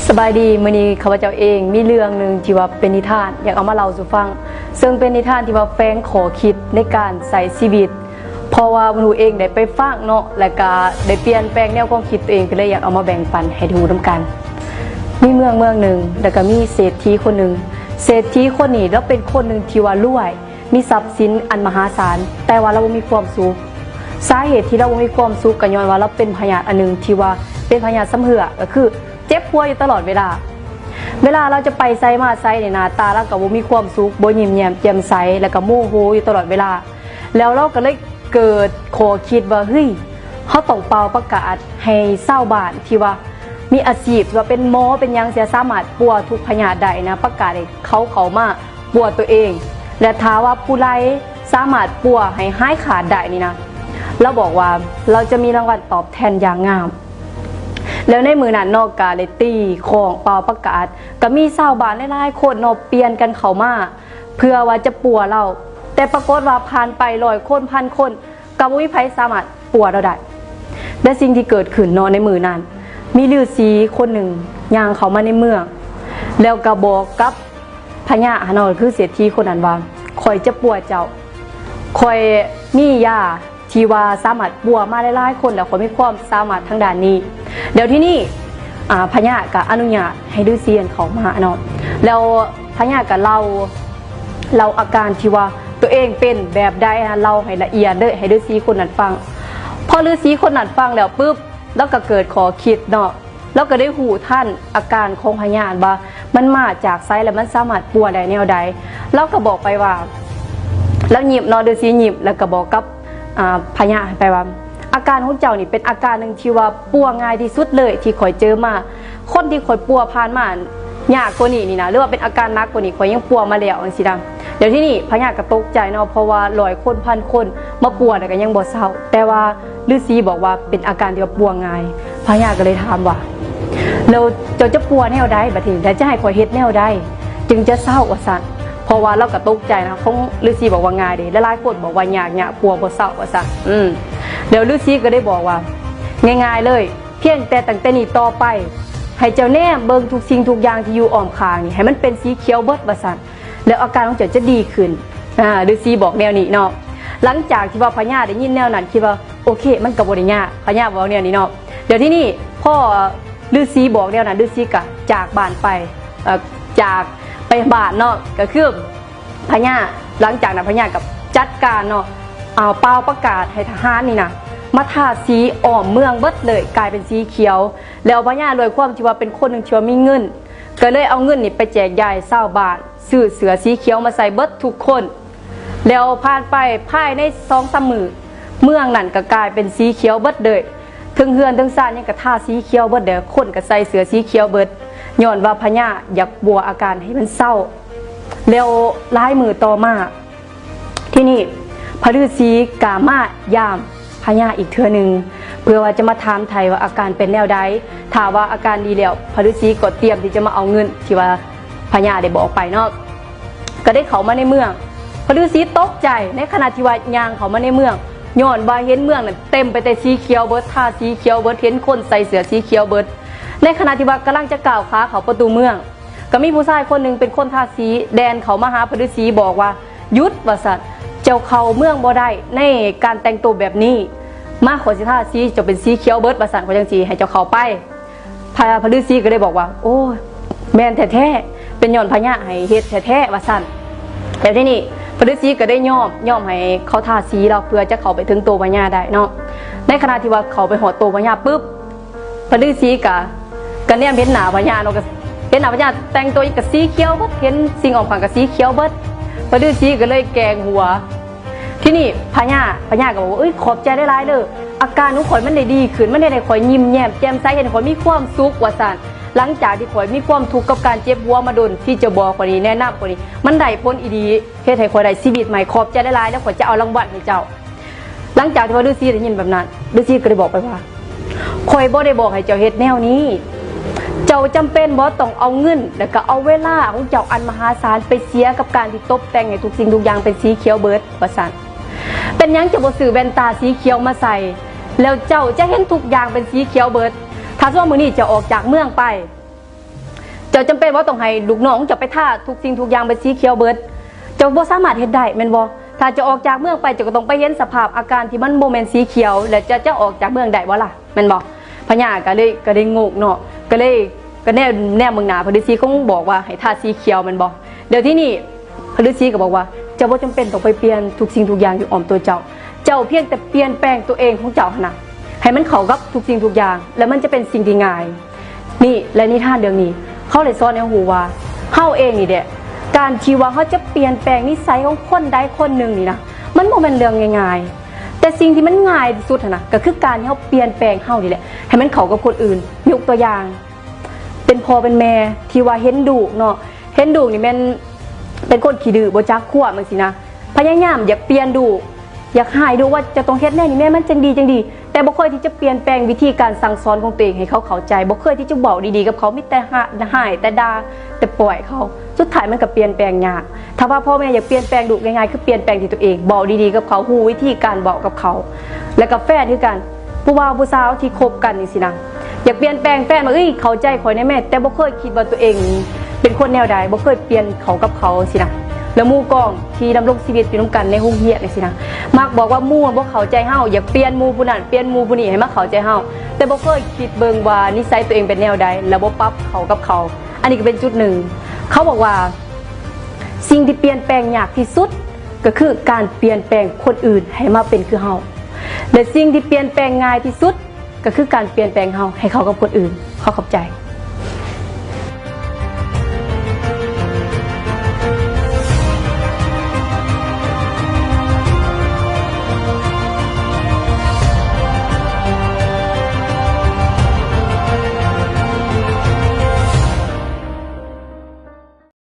ສະບາຍດີ, ມື້ນີ້ຂ້າພະເຈົ້າເອງມີເລື່ອງໜຶ່ງທີ່ວ່າເປັນນິທານ ຢາກເອົາມາເລົ່າສູ່ຟັງ, ເຊິ່ງເປັນນິທານທີ່ວ່າແຝງຂໍ້ຄິດໃນການໃຊ້ຊີວິດ, ເພາະວ່າບຸນຫູເອງໄດ້ໄປຟັງເນາະ ແລ້ວກະໄດ້ປ່ຽນແປງແນວຄວາມຄິດຕົວເອງ, ກໍເລີຍຢາກເອົາມາແບ່ງປັນໃຫ້ໄດ້ຮູ້ນຳກັນ. ມີເມືອງເມືອງໜຶ່ງ ແລ້ວກະມີເສດຖີຄົນໜຶ່ງ. ເສດຖີຄົນນີ້ລາວເປັນຄົນໜຶ່ງທີ່ວ່າລວຍ, ມີຊັບສິນອັນມະຫາສານ, ແຕ່ວ່າລາວບໍ່ມີຄວາມສຸກ. ສາເຫດທີ່ລາວບໍ່ມີຄວາມສຸກກໍຍ້ອນວ່າລາວເປັນພະຍາດອັນໜຶ່ງທີ່ວ່າເປັນພະຍາດຊຳເຮື້ອ, ກໍຄືເຈັບຫົວຢູ່ຕະຫຼອດເວລາ. ເວລາລາວຈະໄປໃສມາໃສນີ້ ໜ້າຕາລາວກໍບໍ່ມີຄວາມສຸກ, ບໍ່ຍິ້ມແຍ້ມແຈ່ມໃສ, ແລ້ວກໍໂມໂຫຢູ່ຕະຫຼອດເວລາ. ແລ້ວລາວກໍເລີຍເກີດຂໍ້ຄິດວ່າ ເຮີ້ຍ ເຮົາຕ້ອງເປົ່າປະກາດໃຫ້ຊາວບ້ານທີ່ວ່າມີອາຊີບ ທີ່ວ່າເປັນໝໍເປັນຫຍັງ ສາມາດປົວທຸກພະຍາດໄດ້ນະ, ປະກາດໃຫ້ເຂົາເຂົ້າມາ ປົວຕົວເອງ ແລະ ຖ້າວ່າຜູ້ໃດສາມາດປົວໃຫ້ຫາຍຂາດໄດ້ນີ້ນະ, ລາວບອກວ່າລາວຈະມີລາງວັນຕອບແທນຢ່າງງາມ. ແລ້ວໃນມື້ນັ້ນເນາະ ກະໄດ້ຕີຄ້ອງເປົ່າປະກາດ, ກະມີຊາວບ້ານຫຼາຍໆຄົນເນາະ ປ່ຽນກັນເຂົ້າມາ ເພື່ອວ່າຈະປົວລາວ, ແຕ່ປາກົດວ່າຜ່ານໄປຮ້ອຍຄົນ ພັນຄົນ ກໍບໍ່ມີໃຜສາມາດປົວລາວໄດ້. ແລະ ສິ່ງທີ່ເກີດຂຶ້ນເນາະໃນມື້ນັ້ນ, ມີລືສີຄົນໜຶ່ງຍ່າງເຂົ້າມາໃນເມືອງ ແລ້ວກໍບອກກັບພະຍາຫັ້ນເນາະ ຄືເສດຖີຄົນນັ້ນວ່າ ຂ້ອຍຈະປົວເຈົ້າ, ຂ້ອຍມີຢາທີ່ວ່າສາມາດປົວມາຫຼາຍໆຄົນ ແລ້ວຂ້ອຍມີຄວາມສາມາດທາງດ້ານນີ້. ແລ້ວທີນີ້ ອາ ພະຍາກໍອະນຸຍາດໃຫ້ລືສີຫັ້ນເຂົ້າມາເນາະ, ແລ້ວພະຍາກໍເລົ່າ ເລົ່າອາການທີ່ວ່າຕົວເອງເປັນແບບໃດ ເລົ່າໃຫ້ລະອຽດເລີຍໃຫ້ລືສີຄົນນັ້ນຟັງ. ພໍລືສີຄົນນັ້ນຟັງແລ້ວປຶບ ລາວກໍເກີດຂໍ້ຄິດເນາະ, ລາວກໍໄດ້ຮູ້ທັນອາການຂອງພະຍານັ້ນວ່າມັນມາຈາກໃສ ແລະ ມັນສາມາດປົວໄດ້ແນວໃດ. ລາວກໍບອກໄປວ່າ ລາວຍິ້ມເນາະ, ລືສີຍິ້ມ ແລ້ວກໍບອກກັບ ອາ ພະຍາຫັ້ນໄປວ່າ ອາການຂອງເຈົ້ານີ້ເປັນອາການໜຶ່ງທີ່ວ່າປົວງ່າຍທີ່ສຸດເລີຍທີ່ຂ້ອຍເຈີມາ. ຄົນທີ່ຂ້ອຍປົວຜ່ານມາຍາກກວ່ານີ້ນີ້ນະ ຫຼືວ່າເປັນອາການໜັກກວ່ານີ້ ຂ້ອຍຍັງປົວມາແລ້ວ ຈັ່ງຊີ້ນະ. ແລ້ວທີນີ້ພະຍາກໍຕົກໃຈເນາະ ເພາະວ່າຮ້ອຍຄົນ ພັນຄົນມາປົວແລ້ວກໍຍັງບໍ່ເຊົາ, ແຕ່ວ່າລືສີບອກວ່າເປັນອາການທີ່ວ່າປົວງ່າຍ. ພະຍາກໍເລີຍຖາມວ່າ ແລ້ວເຈົ້າຈະປົວແນວໃດບັດນີ້ ແລະ ຈະໃຫ້ຂ້ອຍເຮັດແນວໃດຈຶ່ງຈະເຊົາ ວ່າຊັ້ນ. ເພາະວ່າລາວກໍຕົກໃຈນະ ຂອງລືສີບອກວ່າງ່າຍເດ້ ຫຼາຍໆຄົນບອກວ່າຍາກ ຍາກ ປົວບໍ່ເຊົາ ວ່າຊັ້ນ. ອືມ ແລ້ວລືສີກໍໄດ້ບອກວ່າ ງ່າຍໆເລີຍ ພຽງແຕ່ຕັ້ງແຕ່ນີ້ຕໍ່ໄປ ໃຫ້ເຈົ້າແນມເບິ່ງທຸກສິ່ງທຸກຢ່າງທີ່ຢູ່ອ້ອມຂ້າງນີ້ ໃຫ້ມັນເປັນສີຂຽວເບິດ ວ່າຊັ້ນ, ແລ້ວອາການຂອງເຈົ້າຈະດີຂຶ້ນ. ອາ ລືສີບອກແນວນີ້ເນາະ. ຫຼັງຈາກທີ່ວ່າພະຍາໄດ້ຍິນແນວນັ້ນ ຄິດວ່າ ໂອເຄ ມັນກໍບໍ່ໄດ້ຍາກ, ພະຍາບອກແນວນີ້ເນາະ. ແລ້ວທີນີ້ພໍລືສີບອກແນວນັ້ນ ລືສີກໍຈາກບ້ານໄປ, ເອີ ຈາກໄປບ້ານເນາະ, ກໍຄື ພະຍາ ຫຼັງຈາກນັ້ນພະຍາກໍຈັດການເນາະ ເອົາເປົ່າປະກາດໃຫ້ທະຫານນີ້ນະ ມາທາສີອ້ອມເມືອງເບິດເລີຍ ກາຍເປັນສີຂຽວ. ແລ້ວພະຍາດ້ວຍຄວາມທີ່ວ່າເປັນຄົນໜຶ່ງທີ່ວ່າມີເງິນ ກໍເລີຍເອົາເງິນນີ້ໄປແຈກຢາຍຊາວບ້ານ ຊື້ເສື້ອສີຂຽວມາໃສ່ເບິດທຸກຄົນ. ແລ້ວຜ່ານໄປພາຍໃນສອງສາມມື້ ເມືອງນັ້ນກໍກາຍເປັນສີຂຽວເບິດເລີຍ. ເທິງເຮືອນເທິງຊານຫຍັງກໍທາສີຂຽວເບິດເດີ, ຄົນກໍໃສ່ເສື້ອສີຂຽວເບິດ ຍ້ອນວ່າພະຍາຢາກປົວອາການໃຫ້ມັນເຊົາ. ແລ້ວຫຼາຍມື້ຕໍ່ມາ ທີນີ້ພະລືສີກໍມາຢາມພະຍາອີກເທື່ອໜຶ່ງ ເພື່ອວ່າຈະມາຖາມໄຖ່ວ່າອາການເປັນແນວໃດ. ຖ້າວ່າອາການດີແລ້ວ ພະລືສີກໍຕຽມທີ່ຈະມາເອົາເງິນທີ່ວ່າພະຍາໄດ້ບອກໄປເນາະ. ກໍໄດ້ເຂົ້າມາໃນເມືອງ. ພະລືສີຕົກໃຈໃນຂະນະທີ່ວ່າຍ່າງເຂົ້າມາໃນເມືອງ ຍ້ອນວ່າເຫັນເມືອງນັ້ນເຕັມໄປແຕ່ສີຂຽວເບິດ ທາສີຂຽວເບິດ ເຫັນຄົນໃສ່ເສື້ອສີຂຽວເບິດ. ໃນຂະນະທີ່ວ່າກຳລັງຈະກ້າວຂາເຂົ້າປະຕູເມືອງ ກໍມີຜູ້ຊາຍຄົນໜຶ່ງເປັນຄົນທາສີແລ່ນເຂົ້າມາຫາພະລືສີບອກວ່າ ຢຸດ ວ່າຊັ້ນ, ເຈົ້າເຂົ້າເມືອງບໍ່ໄດ້ໃນການແຕ່ງໂຕແບບນີ້. ມາ ຂ້ອຍຊິທາສີເຈົ້າເປັນສີຂຽວເບິດ ວ່າຊັ້ນ, ຂ້ອຍຈັ່ງຊິໃຫ້ເຈົ້າເຂົ້າໄປ. ພະ ພະລືສີກໍເລີຍບອກວ່າ ໂອ້ຍ ແມ່ນແທ້ໆ ເປັນຍ້ອນພະຍາໃຫ້ເຮັດແທ້ໆ ວ່າຊັ້ນ. ແລ້ວທີນີ້ພະລືສີກໍໄດ້ຍອມ ຍອມໃຫ້ເຂົາທາສີລາວ ເພື່ອຈະເຂົ້າໄປເຖິງໂຕພະຍາໄດ້ເນາະ. ໃນຂະນະທີ່ວ່າເຂົ້າໄປຮອດໂຕພະຍາປຶບ ພະລືສີກະ ກະແນມເຫັນໜ້າພະຍາເນາະ, ກະເຫັນໜ້າພະຍາແຕ່ງຕົວກະສີຂຽວເບິດ ເຫັນສິ່ງອ້ອມຂ້າງກະສີຂຽວເບິດ. ພະລືສີກະເລີຍແກ່ງຫົວ. ທີນີ້ພະຍາ ພະຍາກະບອກວ່າ ເອີຍ ຂອບໃຈຫຼາຍໆເດີ, ອາການຂອງຂ້ອຍມັນໄດ້ດີຂຶ້ນ, ມັນເຮັດໃຫ້ຂ້ອຍຍິ້ມແຍ້ມແຈ່ມໃສ, ເຮັດໃຫ້ຂ້ອຍມີຄວາມສຸກ ວ່າຊັ້ນ. ຫຼັງຈາກທີ່ຂ້ອຍມີຄວາມທຸກກັບການເຈັບຫົວມາດົນ ທີ່ເຈົ້າບອກຂ້ອຍນີ້ ແນະນຳຂ້ອຍນີ້ ມັນໄດ້ຜົນອີ່ຫຼີ, ເຮັດໃຫ້ຂ້ອຍໄດ້ຊີວິດໃໝ່. ຂອບໃຈຫຼາຍໆ ແລ້ວຂ້ອຍຈະເອົາລາງວັນໃຫ້ເຈົ້າ. ຫຼັງຈາກທີ່ວ່າລືສີໄດ້ຍິນແບບນັ້ນ ລືສີກໍໄດ້ບອກໄປວ່າ ຂ້ອຍບໍ່ໄດ້ບອກໃຫ້ເຈົ້າເຮັດແນວນີ້. ເຈົ້າຈຳເປັນບໍ່ຕ້ອງເອົາເງິນ ແລ້ວກໍເອົາເວລາຂອງເຈົ້າອັນມະຫາສານໄປເສຍກັບການທີ່ຕົບແຕ່ງໃຫ້ທຸກສິ່ງທຸກຢ່າງເປັນສີຂຽວເບິດ ວ່າຊັ້ນ. ເປັນຫຍັງເຈົ້າບໍ່ຊື້ແວ່ນຕາສີຂຽວມາໃສ່ ແລ້ວເຈົ້າຈະເຫັນທຸກຢ່າງເປັນສີຂຽວເບິດ. ຖ້າສົມມຸດມື້ນີ້ເຈົ້າອອກຈາກເມືອງໄປ ຈົ້າຈຳເປັນວ່າຕ້ອງໃຫ້ລູກນ້ອງຂອງເຈົ້າໄປທາທຸກສິ່ງທຸກຢ່າງເປັນສີຂຽວເບິດ. ເຈົ້າບໍ່ສາມາດເຮັດໄດ້ແມ່ນບໍ່? ຖ້າເຈົ້າອອກຈາກເມືອງໄປ ເຈົ້າກໍຕ້ອງໄປເຫັນສະພາບອາການທີ່ມັນບໍ່ແມ່ນສີຂຽວ ແລະ ເຈົ້າຈະອອກຈາກເມືອງໄດ້ບໍ່ລະ ແມ່ນບໍ່? ພະຍາກໍເລີຍ ກໍເລີຍງົກເນາະ ກໍເລີຍ ກໍແນມ ແນມເບິ່ງໜ້າພະລືສີ ຄົງບອກວ່າໃຫ້ທາສີຂຽວແມ່ນບໍ່? ແລ້ວທີນີ້ພະລືສີກໍບອກວ່າ ເຈົ້າບໍ່ຈຳເປັນຕ້ອງໄປປ່ຽນທຸກສິ່ງທຸກຢ່າງຢູ່ອ້ອມຕົວເຈົ້າ. ເຈົ້າພຽງແຕ່ປ່ຽນແປງຕົວເອງຂອງເຈົ້າຫັ້ນນະ ໃຫ້ມັນເຂົ້າກັບທຸກສິ່ງທຸກຢ່າງ ແລ້ວມັນຈະເປັນສິ່ງທີ່ງ່າຍ. ນີ້ ແລະ ນິທານເລື່ອງນີ້ ເຂົາໄດ້ສອນໃຫ້ເຮົາຮູ້ວ່າ ເຮົາເອງນີ້ແຫຼະ ການທີ່ວ່າເຮົາຈະປ່ຽນແປງນິໄສຂອງຄົນໃດຄົນໜຶ່ງນີ້ນະ ມັນບໍ່ແມ່ນເລື່ອງງ່າຍໆ. ແຕ່ສິ່ງທີ່ມັນງ່າຍທີ່ສຸດຫັ້ນນະ ກໍຄືການທີ່ເຮົາປ່ຽນແປງເຮົານີ້ແຫຼະ ໃຫ້ມັນເຂົ້າກັບຄົນອື່ນ. ຍົກຕົວຢ່າງ ເປັນພໍ່ເປັນແມ່ທີ່ວ່າເຫັນລູກເນາະ ເຫັນລູກນີ້ແມ່ນເປັນຄົນຂີ້ດື້ ບໍ່ຈັກຄວາມຈັ່ງຊີ້ນະ ພະຍາຍາມຢາກປ່ຽນລູກ ຢາກໃຫ້ລູກວ່າ ເຈົ້າຕ້ອງເຮັດແນວນີ້ແມ່ ມັນຈັ່ງດີຈັ່ງດີ ແຕ່ບໍ່ເຄີຍທີ່ຈະປ່ຽນແປງວິທີການສັ່ງສອນຂອງຕົວເອງໃຫ້ເຂົາເຂົ້າໃຈ ບໍ່ເຄີຍທີ່ຈະເວົ້າດີໆກັບເຂົາ ມີແຕ່ຮ້າຍແຕ່ດ່າ ແຕ່ປ້ອຍເຂົາ. ສຸດທ້າຍມັນກໍປ່ຽນແປງຍາກ. ຖ້າວ່າພໍ່ແມ່ຢາກປ່ຽນແປງລູກງ່າຍໆ ຄືປ່ຽນແປງທີ່ຕົວເອງ ເວົ້າດີໆກັບເຂົາ ຮູ້ວິທີການເວົ້າກັບເຂົາ. ແລ້ວກໍແຟນຄືກັນ ຜູ້ບ່າວຜູ້ສາວທີ່ຄົບກັນຈັ່ງຊີ້ນະ ຢາກປ່ຽນແປງແຟນວ່າ ເອີຍ ເຂົ້າໃຈຂ້ອຍແດ່ແມ່ ແຕ່ບໍ່ເຄີຍຄິດວ່າຕົວເອງເປັນຄົນແນວໃດ ບໍ່ເຄີຍປ່ຽນເຂົ້າກັບເຂົາຊີ້ນະ. ແລ້ວໝູ່ກອງທີ່ດຳລົງຊີວິດຢູ່ນຳກັນໃນໂຮງຮຽນຈັ່ງຊີ້ນະ ມັກບອກວ່າໝູ່ບໍ່ເຂົ້າໃຈເຮົາ ຢາກປ່ຽນໝູ່ຜູ້ນັ້ນ ປ່ຽນໝູ່ຜູ້ນີ້ໃຫ້ມາເຂົ້າໃຈເຮົາ ແຕ່ບໍ່ເຄີຍຄິດເບິ່ງວ່ານິໄສຕົວເອງເປັນແນວໃດ ແລ້ວບໍ່ປັບເຂົ້າກັບເຂົາ. ອັນນີ້ກໍເປັນຈຸດໜຶ່ງ ເຂົາບອກວ່າ ສິ່ງທີ່ປ່ຽນແປງຍາກທີ່ສຸດ ກໍຄືການປ່ຽນແປງຄົນອື່ນໃຫ້ມາເປັນຄືເຮົາ ແລະ ສິ່ງທີ່ປ່ຽນແປງງ່າຍທີ່ສຸດ ກໍຄືການປ່ຽນແປງເຮົາໃຫ້ເຂົ້າກັບຄົນອື່ນ. ຂໍຂອບໃຈ.